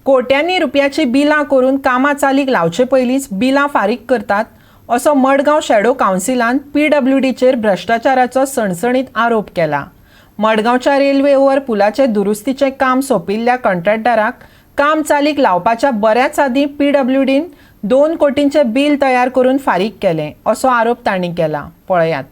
कोट्यांनी रुपयाची बिलां करून कामां चालीक लावचे पयलींच बिलां फारीक करतात, असो मडगांव शॅडो कावन्सिलान पीडब्ल्यूडीचेर भ्रश्टाचाराचो सणसणीत आरोप केला. मडगांवच्या रेल्वे ओव्हर पुलाचे दुरुस्तीचें काम सोंपिल्ल्या कंत्राटदाराक काम चालीक लावपाच्या बऱ्याच आदीं पीडब्ल्यूडीन 2 कोटींचें बील तयार करून फारीक केलें, असो आरोप तांणी केला. पळयात.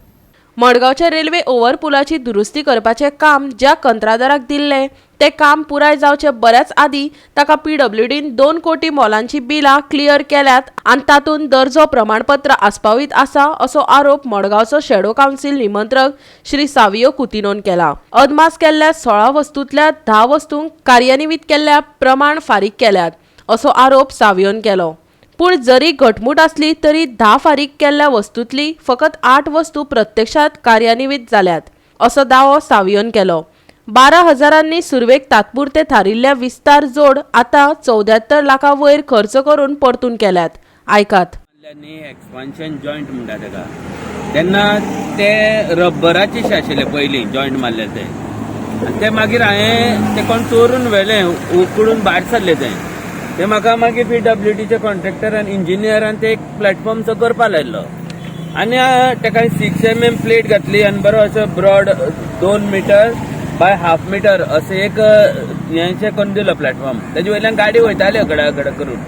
मडगांवच्या रेल्वे ओव्हरपुलाची दुरुस्ती करपाचें काम ज्या कंत्रादाराक दिल्लें, तें काम पुराय जावचे बऱ्याच आदीं ताका पीडब्ल्यूडीन 2 कोटी मोलांची बिलां क्लियर केल्यात आनी तातूंत दर्जो प्रमाणपत्र आस्पावीत आसा, असो आरोप मडगांवचो शॅडो कावन्सील निमंत्रक श्री सावियो कुतिनोन केला. अदमास केल्ल्या 16 वस्तूंतल्या 10 वस्तूंक कार्यान्वीत केल्ल्या प्रमाण फारीक केल्यात, असो आरोप सावियोन केलो. पूण जरी घटमूट आसली तरी 10 फारीक केल्ल्या वस्तूंतली फकत आठ वस्तू प्रत्यक्षात कार्यान्वीत जाल्यात, असो दावो सावियोन केलो. 12 हजारांनी सुरवेक तात्पुरते थारिल्ल्या विस्तार जोड आतां 74 लाखां वयर खर्च करून परतून केल्यात. आयकात. न्ही, एक्सपान्शन जॉयंट म्हणटा तेका. तेन्ना ते रब्बराचे आशिल्ले पयलीं जॉयंट मारले ते आनी ते मागीर हांवें ते कोण चोरून व्हेले, उकडून भायर सरले ते. ते म्हाका मागीर पीडब्ल्यूडीच्या कॉन्ट्रॅक्टरान, इंजिनियरान ते एक प्लॅटफॉर्मचो करपा लायलो आनी तेका 6 mm प्लेट घातली आनी बरो असो broad 2 metre by half metre अशें एक हें करून दिलो प्लॅटफॉर्म. तेजे वयल्यान गाडी वयताली अकडा अकडा करून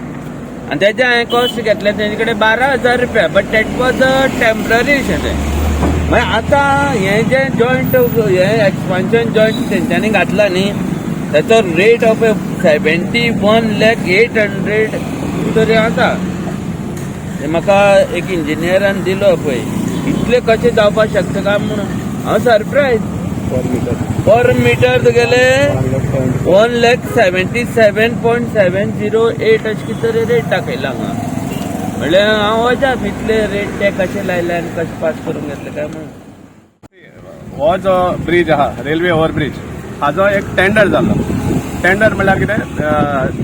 आनी तेजे हांवें कॉस्ट घेतले तेजे कडेन 12,000 रुपया, but that was a temporary अशें तें. मागीर आतां हें जें जॉयंट, हें एक्सपान्शन जॉयंट तेंच्यांनी घातला न्ही, ताचो rate of 71 lakh 800 तरी आसा. ते म्हाका एक इंजिनियरान दिलो पळय. इतले कशें जावपाक शकता काय म्हणून हांव सरप्रायज. पर मिटर तुगेले 1,77.708 अशें कितें तरी रेट दाखयला हांगा. म्हणल्यार हांव अजाप, इतले रेट ते कशे लायले आनी कशे पास करून घेतले काय म्हणून. हो जो ब्रीज आहा, रेल्वे ओव्हरब्रीज, हाजो एक टेंडर जाल्लो. टेंडर म्हणल्यार कितें,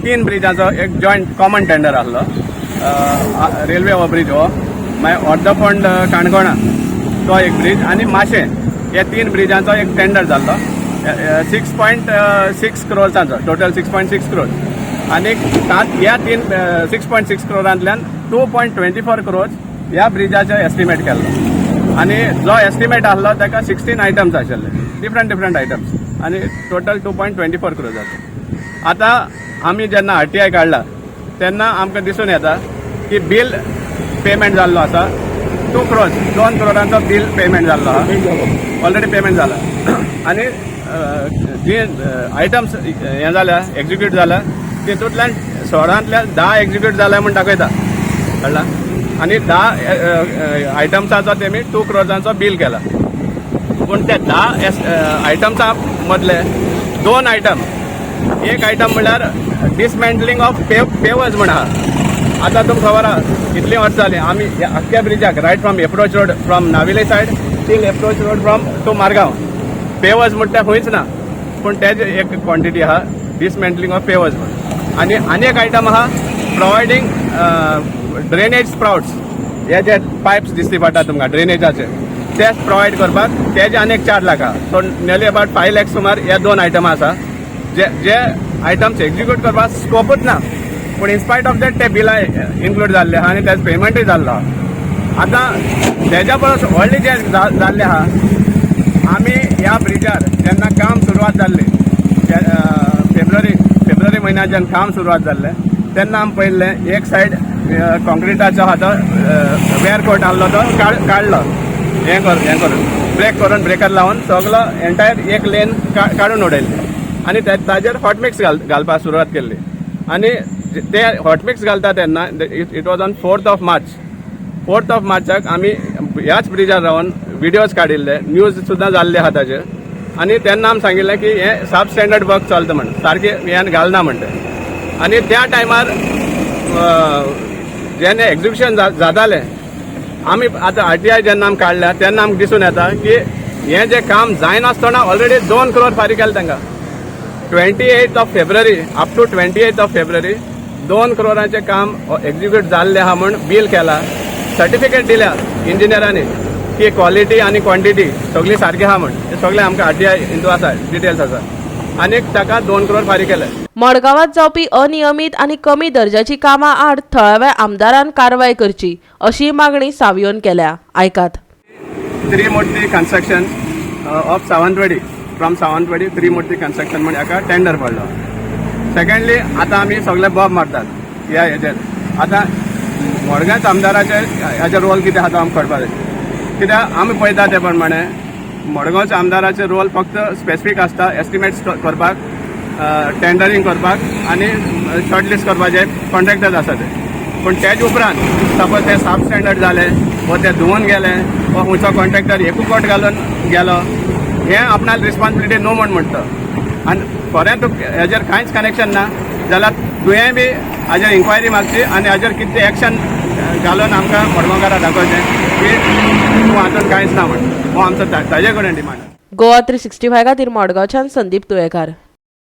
तीन ब्रिजांचो एक जॉयंट कॉमन टेंडर आहलो. रेल्वे ओव्हरब्रीज हो, मागीर अर्दफोंड काणकोणा तो एक ब्रीज आनी माशें, हे तीन ब्रिजांचो एक टेंडर जाल्लो 6.6 क्रोर्सांचो, टोटल 6.6 क्रोर. आनी ह्या तीन 6.6 क्रोरांतल्यान 2.24 क्रोर्स ह्या ब्रिजाचो एस्टिमेट केल्लो. आनी जो एस्टिमेट आहलो ताका 16 आयटम्स आशिल्ले, डिफरंट डिफरंट आयटम्स, आनी टोटल 2.24 क्रोर्स. आतां आमी जेन्ना आरटीआय काडला तेन्ना आमकां दिसून येता की बील पेमेंट जाल्लो आसा 2 क्रोर्स. 2 क्रोरांचो बील पेमेंट जाल्लो आहा, ऑलरेडी पेमेंट जाला. आनी जी आयटम्स हें जाल्या, एक्झिक्यूट जाला, तितूंतल्यान 16ांतल्यान 10 एक्झिक्यूट जाल्या म्हूण दाखयता, कळ्ळा? आनी 10 आयटम्साचो तेमी 2 क्रोर्सांचो बील केला. पूण त्या 10 आयटम्सा मदले दोन आयटम, एक आयटम म्हणल्यार डिसमेंटलिंग ऑफ पेवर्स म्हण आहा. आतां तुमकां खबर आहा, कितलीं वर्सां जालीं आमी ह्या आख्ख्या ब्रिजाक, right from approach road from Navelim side till approach road from to Margao, pavers म्हणटा खंयच ना. पूण तेजे एक क्वॉन्टिटी आहा, डिसमेंटलिंग ऑफ पेवर्स म्हण. आनी आनी एक आयटम आहा, प्रोवायडींग ड्रेनेज स्प्राउट्स. हे जे पायप्स दिसती पडटा तुमकां ड्रेनेजाचे, ते प्रोवायड करपाक तेजे आनी एक 4 लाख आहा. सो नियरली अबाउट 5 लॅक्स सुमार हे दोन आयटमां आसा, जे जे आयटम्स एक्झिक्यूट करपाक स्कोपूच ना. पूण इनस्पायट ऑफ that ते बिलां इन्क्लूड जाल्ले आहा आनी तेजो पेमेंटूय जाल्लो आहा. आतां तेज्या परस व्हडलें जें जाल्लें आहा, आमी ह्या ब्रिजार जेन्ना काम सुरवात जाल्ली, फेब्रुवारी फेब्रुवारी म्हयन्यात जेन्ना काम सुरवात जाल्लें, तेन्ना आमी पळयल्लें, एक सायड कॉन्क्रिटाचो आहा तो वेअर कोट आहलो तो काडलो, हें करून, ब्रेक करून, ब्रेकर लावन सगलो एंटायर एक लेन काडून उडयल्ली आनी ताजेर हॉटमिक्स घालपाक सुरवात केल्ली. आनी ते हॉटमिक्स घालता तेन्ना, it was on 4th of March. 4th of मार्चाक आमी ह्याच ब्रिजार रावन विडियोज काडिल्ले, न्यूज सुद्दां जाल्ले आहा ताजेर. आनी तेन्ना आमी सांगिल्लें की हें सब स्टँडर्ड वर्क चलता म्हण, सारकें हें घालना म्हणटे. आनी त्या टायमार जेन्ना एक्झिक्युशन जातालें, आमी आतां आरटीआय जेन्ना आमी काडल्या तेन्ना आमकां दिसून येता की हें जें काम जायनासतना ऑलरेडी 2 क्रोर फारीक केलें तांकां. 28th of February, up to 28th of February 2 क्रोराचें काम एक्झिक्यूट जाल्लें आहा म्हूण बील केला, सर्टिफिकेट दिल्या इंजिनियरांनी की क्वॉलिटी आनी क्वॉन्टिटी सगळी सारकी आहा म्हूण. हे सगळें आमकां आरटीआय हितू आसा, डिटेल्स आसा. आनीक ताका 2 क्रोर फारीक केले. मडगांवांत जावपी अनियमीत आनी कमी दर्जाची कामां आड थळाव्या आमदारान कारवाय करची अशी मागणी सावियोन केल्या. आयकात. Trimurti Construction of Sawantwadi, from Sawantwadi Trimurti Construction म्हण हाका टेंडर पडलो. सेकंडली, आतां आमी सगळे बोब मारतात ह्या हेजेर. आतां मडगांवच्या आमदाराचे हेजे रोल कितें आहा तो आमकां कळपा जाय, कित्याक आमी पळयता ते प्रमाणे मडगांवच्या आमदाराचे रोल फक्त स्पेसिफीक आसता, एस्टिमेट्स करपाक, टेंडरींग करपाक आनी शॉर्ट लिस्ट करपाचे कॉन्ट्रॅक्टर्स आसा ते. पूण तेज उपरांत सपोज ते सब स्टँडर्ड जाले वो ते धुवन गेले वो खंयचो कॉन्ट्रॅक्टर एकू कोट घालून गेलो, हें आपणाली रिस्पॉन्सिबिलिटी न्हू म्हण म्हणटा. आनी खरें तुका हेजेर कांयच कनेक्शन ना जाल्यार तुवें बी हाजेर इन्क्वायरी मागची आनी हाजेर कितें एक्शन घालून आमकां मडगांवकारां दाखोवचें की तूं हातून कांयच ना म्हण. हो आमचो ताजे कडेन डिमांड. गोवा 365 खातीर मडगांवच्यान संदीप तुयेकार.